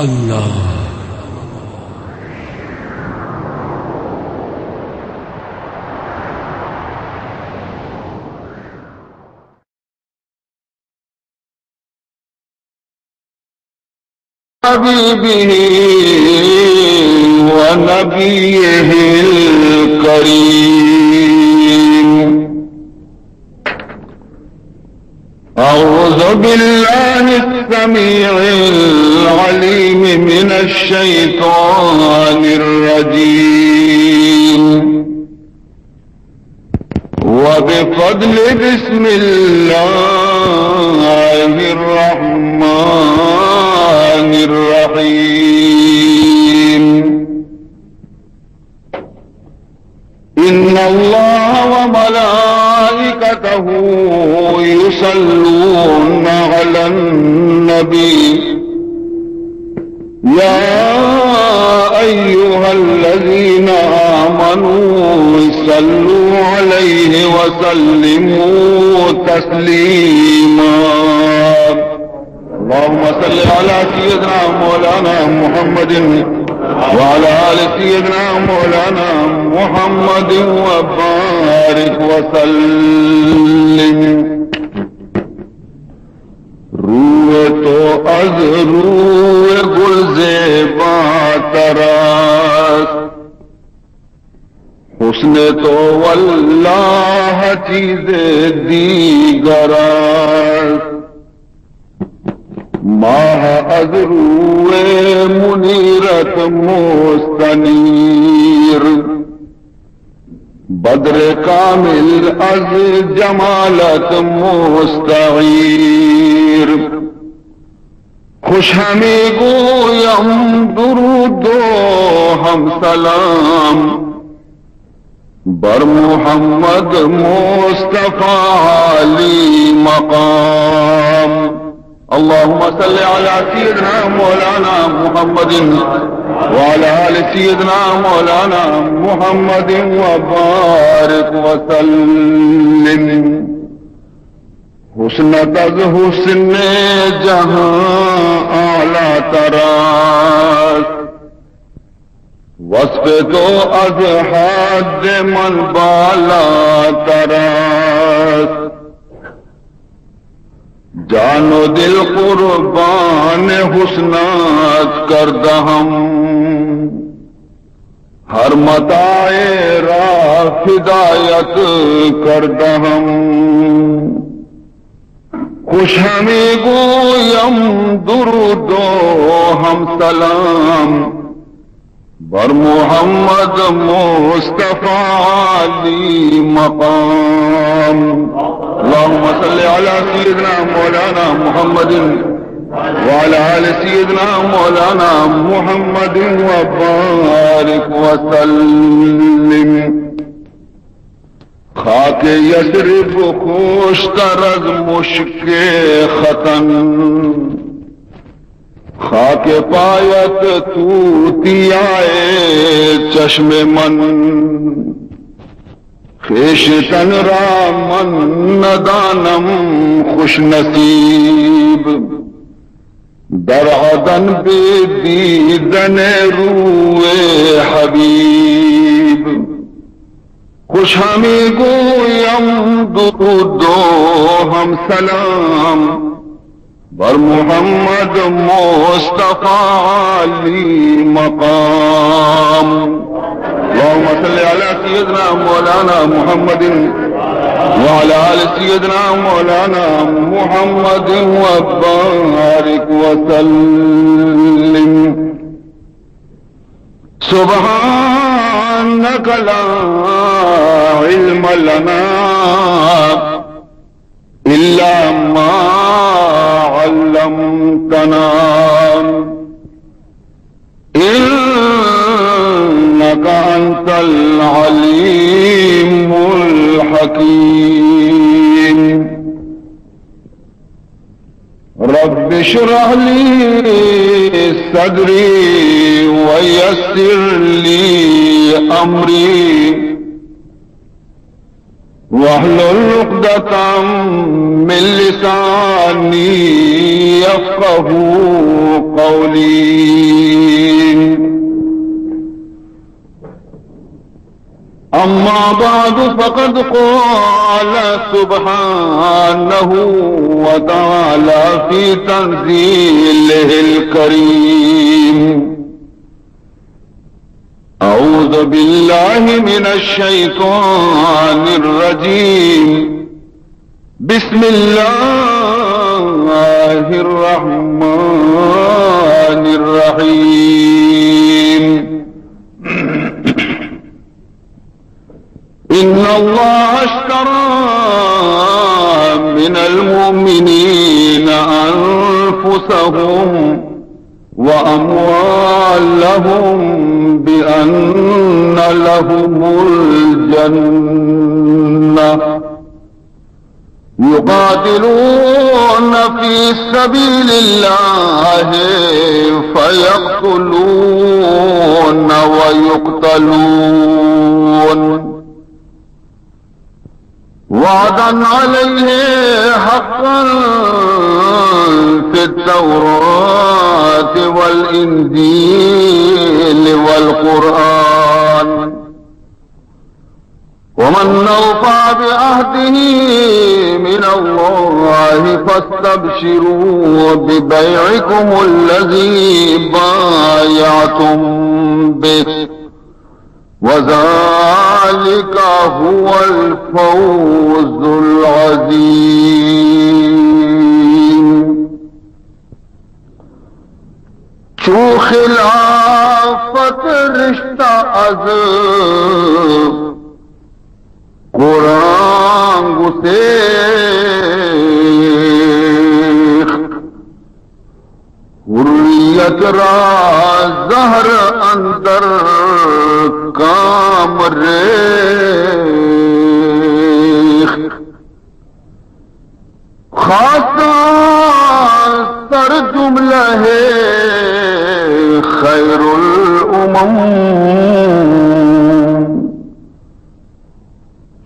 الله. حبيبه ونبيه الكريم. أعوذ بالله السميع العليم من الشيطان الرجيم. وبفضل بسم الله الرحمن الرحيم. إن الله وملائكته يصلون على النبي. يا أيها الذين آمنوا صلوا عليه وسلموا تسليما. اللهم صل على سيدنا مولانا محمد وعلى آل سيدنا مولانا محمد وبارك وسلم. روی تو از روی گل زیباتر است، حسن تو والله چیز دیگر است. ماه از روی منیرت مستنیر، بدر کامل از جمالت مستعیر. خوش همی گویم درود و هم سلام بر محمد مصطفی عالی مقام. اللهم صل على سيدنا مولانا محمد وعلى آل سيدنا مولانا محمد وبارك وسلم. حسنت از حسن جهان اعلی تر است، وصف تو از حد من بالاتر است. جان و دل قربان حسنت کرده‌ام، هر متاع را فدایت کرده‌ام. خوش همی گویم درود و هم سلام بر محمد مصطفی عالی مقام. اللهم صل على سيدنا مولانا محمد وعلى آل سيدنا مولانا محمد وبارك وسلم. خاک یثرب خوشتر از مشک ختن، خاک پایت توتیای چشم من. خویشتن را من ندانم خوش نصیب، در عدن بی دیدن روی حبیب. خوش همی گویم درود و هم سلام بر محمد مصطفی عالی مقام. اللهم صل على سيدنا مولانا محمد وعلى آل سيدنا مولانا محمد وبارك وسلم. سبحانك لا علم لنا إلا ما علمتنا، إنك أنت العليم الحكيم. رب اشرح لي صدري ويسر لي أمري واحلل من لساني يفقهوا قولي. أما بعد، فقد قال سبحانه وتعالى في تنزيله الكريم: أعوذ بالله من الشيطان الرجيم. بسم الله الرحمن الرحيم. إن الله اشترى من المؤمنين أنفسهم وأموالهم بأن لهم الجنة يقاتلون في سبيل الله فيقتلون ويقتلون، وعدا عليه حقا في التوراة والإنجيل والقرآن، ومن أوفى بعهده من الله فاستبشروا ببيعكم الذي بايعتم به، وذلك هو الفوز العظيم. چو خلافت رشتہ از قرآن گسیخت، حریت را زہر اندر کام ریخت. خاصاں سر جملہ خیر الامم،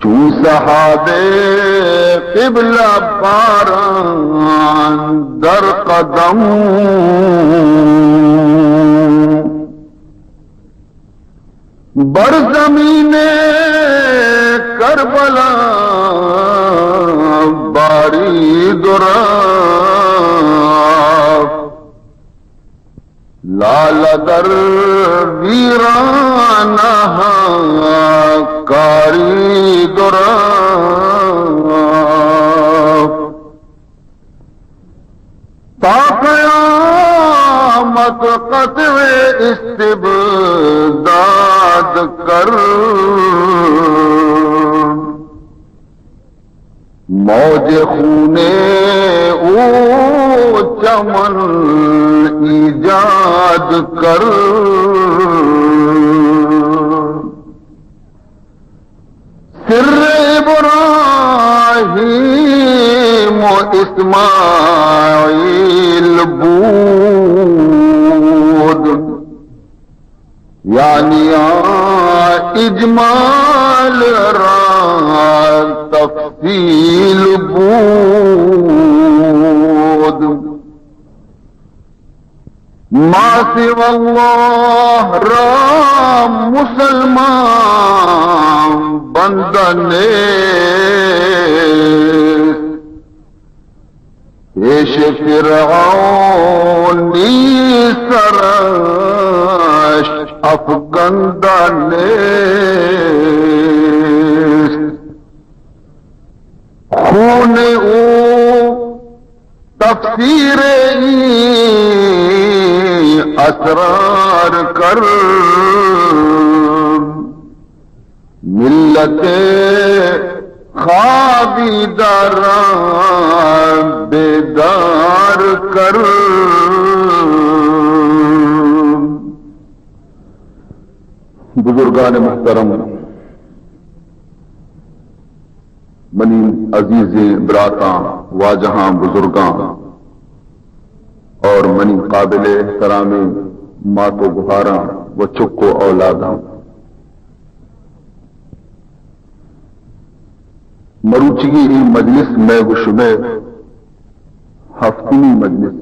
چون صحابہ قبلہ باراں در قدم. بر زمین کربلا باری درا، لال در ویرانہ کاری درا. تا قیامت قطع استبداد کر، موج خون او چمن ایجاد کر. سر ابراہیم و اسماعیل بود، یعنی آ اجمال را تفصیل بود. ما سوی اللہ را مسلمان بندہ نیست، پیش فرعونی سرش افگندہ نیست. خون او تفسیر این اسرار کر، ملت خوابیداران بیدار کر. بزرگان محترم، منی عزیزیں براتاں، واجہاں، بزرگاں اور منی قابل احترامیں مات و گہاراں و چک و اولاداں، مروچیگی اے مجلس مئے گو شمئے ہفتمی مجلس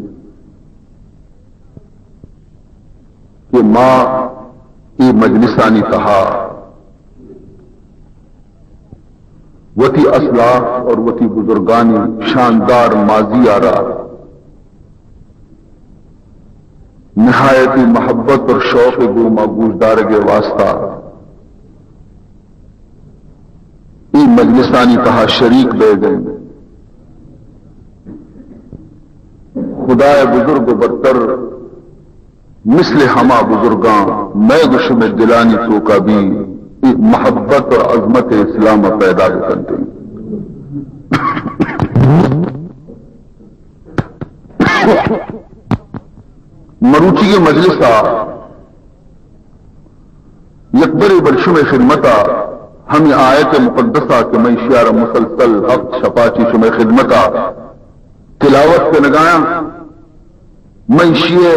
کہ ما اے مجلسانی تہا وتی اسلاف اور وتی بزرگانی شاندار ماضی آ را نہایتی محبت اور شوق گوما گوشدارگ واسطہ اے مجلسانی تہا شریک بئیگ ایں۔ خدائے بزرگ و برتر مثل ہما بزرگاں مئے گو شمئے دلانی توکا بھی اے محبت اور عظمت اسلام پیدا بکنت۔ مروچی مجلسا یک برے بر شمئے خدمتا ہمے آیت مقدسہ کہ من اشیارا مسلسل ہفت شپا چی شمئے خدمتا تلاوت کنگایاں، من اشیئے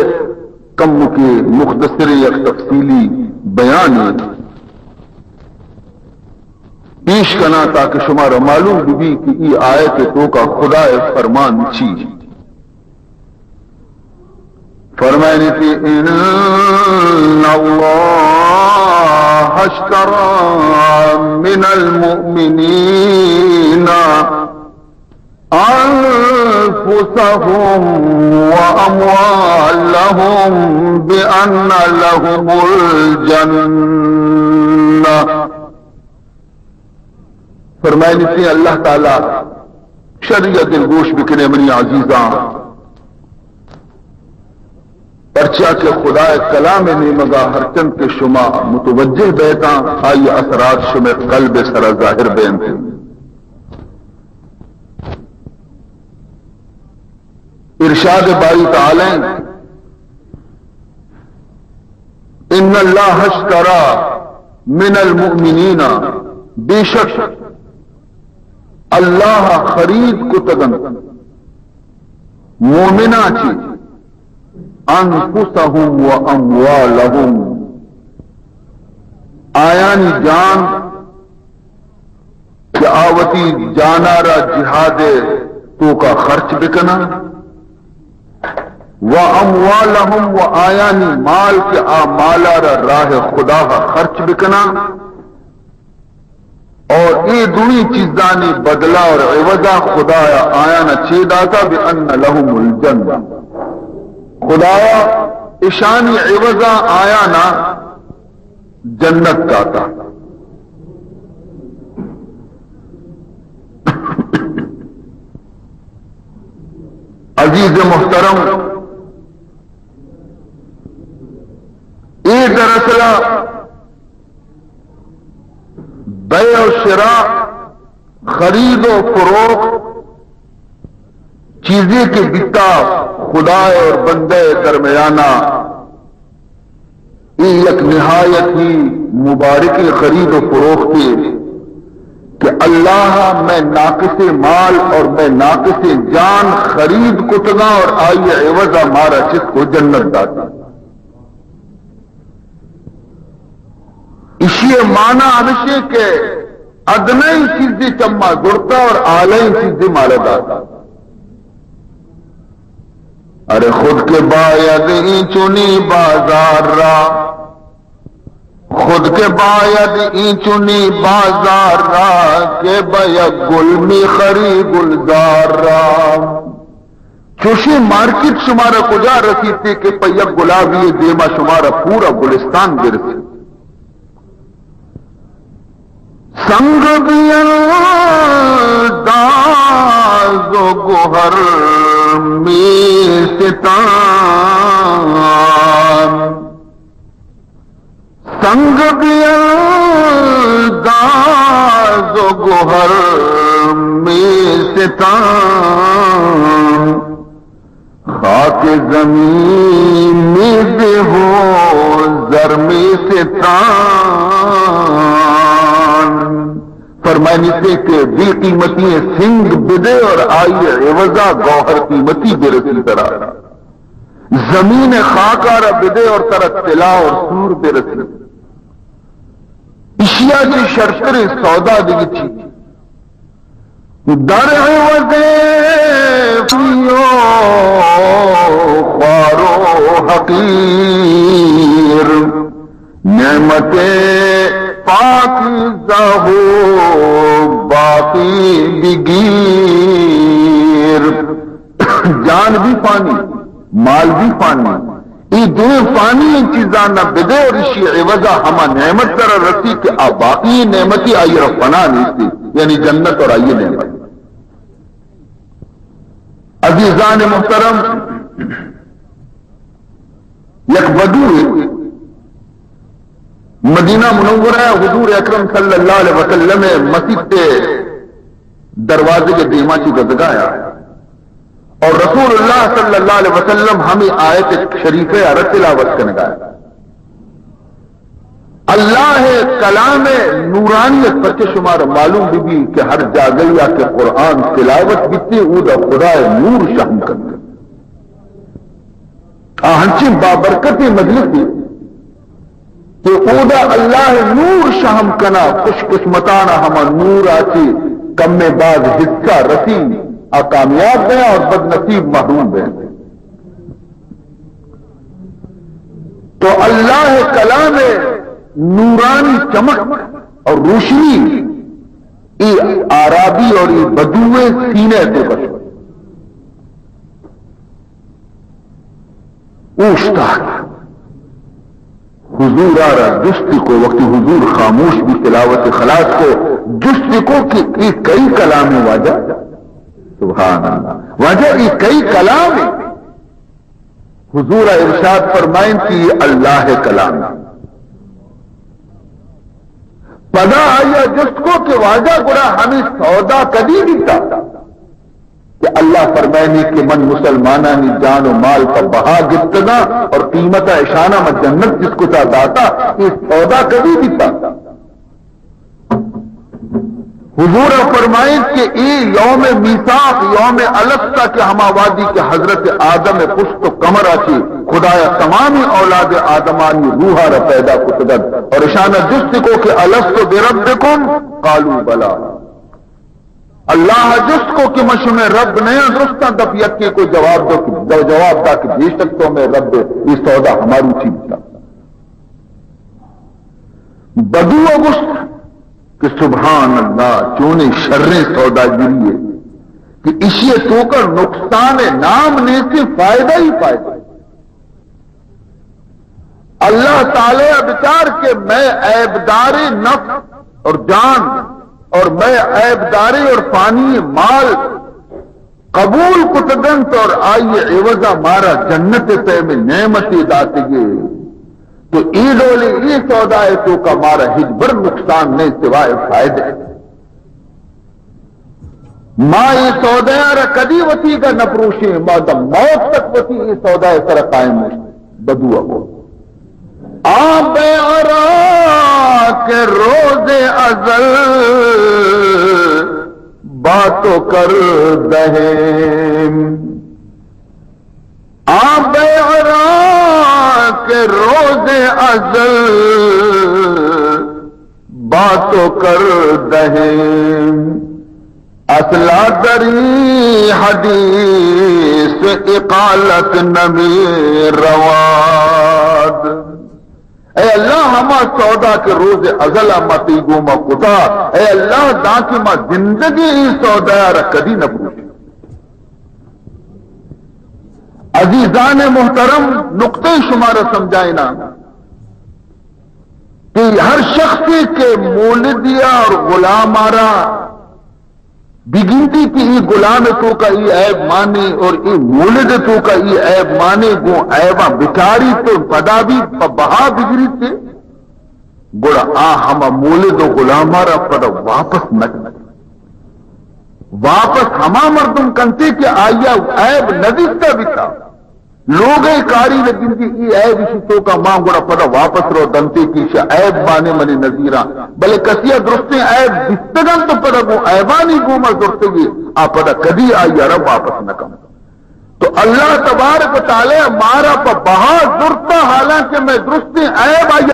کمکے مختصر یک تفصیلی بیانے پیش کناں تاکہ شمارا معلوم ببی کہ ای آیت توکا خدائے فرمان چی۔ فرمائنی کہ ان اللہ اشتری من المؤمنین انفسهم واموالهم بان لهم الجنہ۔ فرمائنی کہ اللہ تعالی، شریعت دلگوش بکنے منی عزیزاں، پرچا کہ خدائے کلام نیمگا ہرچند کہ شما متوجہ بیتاں، آئی اثرات شمئے قلب سرا ظاہر بینت۔ ارشاد باری تعالی، ان اللہ اشتری من المؤمنین، بے شک اللہ خرید کتگن مومناں چی، انفسهم و اموالهم، آیانی جان کہ آ وتی جانا را جہاد توکا خرچ بکناں، و اموالهم، و آیانی مال کہ آ مالا را راہ خدا خرچ بکناں، اور اے دوئی چیزانی بدلہ اور عوضا خدایا آیانا چے داتا؟ بأن لهم الجنہ، خدایا اشانی عوضا آیانا جنت داتا۔ عزیز محترم، اے دراصل بیع و شراء، خرید و فروخت، چیزے کہ بیتا خدا اور بندہ درمیانا، اے یک نہایت ہی مبارکیں خرید و فروختے کہ اللہ مئے ناقص مال اور مئے ناقص جان خرید کتگا اور آئی عوضا مارا چست کو جنت داتا۔ اشی معنی ہمشی کہ ادنی چیزی چما زرتا اور اعلی چیزی مارا داتا۔ ارے خود کہ باید این چونی بازار را، خود کہ باید این چونی بازار را، کہ به یک گل می‌خری گلزار را۔ چوشیں مارکیٹ شمارا کجا رسیت کہ پہ یک گلابی دیما شمارا پورا گلستان برسیت۔ سنگ بینداز و گوہر می‌ستان، سنگ بینداز و گوہر می‌ستان، خاک زمین می‌ده و زر می‌ستان۔ فرمائنی سے کہ بے قیمتی سنگ بدے اور آئی عوضا گوہر قیمتی برسی ترا۔ زمین خاکا را بدے اور ترا طلا اور سور برسی۔ اشیا چی شرتریں سودا دگہ چی؟ در عوض فانی و خوار و حقیر، نعمت پاکیزہ و باقی بگیر۔ جان بھی فانی، مال بھی فانی، اے دوئیں فانی ایں چیزاں نہ بدے اور اشی عوضا ہما نعمت ترا رسی کہ آ باقی نعمتی، آئی را فنا نیستی، یعنی جنت اور آئی نعمت۔ عزیزان محترم، یک بدوے مدینہ منورہ حضور اکرم صلی اللہ علیہ وسلم مسیت دروازے کے دیما چی گزگایا اور رسول اللہ صلی اللہ علیہ وسلم ہمیں آیت شریفہ ء را تلاوت کنگا۔ اللہ کلام نورانیت پرچہ شمار معلوم بی بی کہ ہر جاگہ یا کہ قرآن تلاوت بیتے، او دا خدا نور شہم کرتے۔ آ ہنچیں بابرکتیں مجلسے کہ اودا اللہ نور شہم کنا، خوش قسمتانا ہما نور آچی کم باز حصہ رسی، آ کامیاب بیا اور بدنصیب محروم بیا۔ تو اللہ کلام نورانی چمک اور روشنی اے آرابی اور اے بدوئے سینے تو کشو۔ اوشتات۔ حضور آرا جستی کو، وقتی حضور خاموش بھی تلاوت خلاص کو، جستی کو کہ اے کئی کلام ہے واجہ؟ سبحان اللہ۔ واجہ اے کئی کلام ہے؟ حضور ارشاد فرمائیں کہ اے اللہ کلام ہے۔ پدا آیا جست کو کہ واجہ گڑا ہمیں سودا کدی دیتا؟ کہ اللہ فرمائنی کہ من مسلمانانی جان و مال پہ بہا گپتگاں اور قیمت اشانا من جنت جس کتا داتا، اے سودا کدی بیتا؟ حضور فرمائیت کہ اے یوم میثاق، یوم الستا کہ ہما وادی کہ حضرت آدم پشت و کمر آتی خدایا تمامی اولاد آدمانی روحا را پیدا کتگت اور اشانا جست کو کہ الست بربکم؟ قالوا بلی۔ اللہ جست کو کہ من شمئے رب نیاں؟ درستاں دپ یکے کو جواب دو کہ، جواب دا کہ بے شک تو مئے رب ئے، اے سودا ہمارو چی بوتا؟ بدو گوشت کہ سبحان اللہ، چونیں شریں سوداگری ہے کہ اشی توکا نقصان نام نیستی، فائدہ ہی فائدہ۔ اللہ تعالی بچار کہ مئے عیبدار نفس اور جان اور مئے عیبدار اور فانی مال قبول کتگنت اور آئی عوضا مارا جنت پیم نعمت داتگے، تو اے ڈولے اے سودا توکا مارا ہچبر نقصان نہیں سوائے فائدے۔ ما اے سودایا را کدی وتیگا نہ پروشیں، ما دم موت تک وتی اے سودائے سر قائم ایں۔ بدو ابو آ بیع را کہ روز ازل با تو کردہ ایم۔ آ بیع را کہ روز ازل با تو کردہ ایم، اصلا دری حدیث اقالت نمی رواد۔ اے اللہ، ہما سودا کہ روز ازل ما تئی گوما کتا، اے اللہ، دانکہ ما زندگی ای سودا را کدی نہ پروشی۔ عزیزان محترم، نقطہ شمارا سمجھائنا کہ ہر شخصے کہ مولدیا اور غلامارا بگندی کہ ای غلام توکا ای عیب مانے اور ای مولد توکا ای عیب مانے، گوں عیباں بچاری تو پدا بھی پہ بہا بگریتے، گڑا آ ہما مولد و غلامارا پدا واپس نہ کنت۔ واپس ہما مردم کنتے کہ آیا عیب نہ دیستا بیتا۔ لوگئے کاری نہ گندی، ای عیب اشی توکا مان، گڑا پدا واپس رو دنتے کہ ایشا عیب مانے منی نظیراں۔ بلے کسیا درستیں عیب دیستگن تو پدا گوں عیبانی گوما زرتگی، آ پدا کدی آئی عرب واپس نہ کن۔ تو اللہ تبارک و تعالی مارا پہ بہا زرتا، حالانکہ مئے درستیں عیب آئی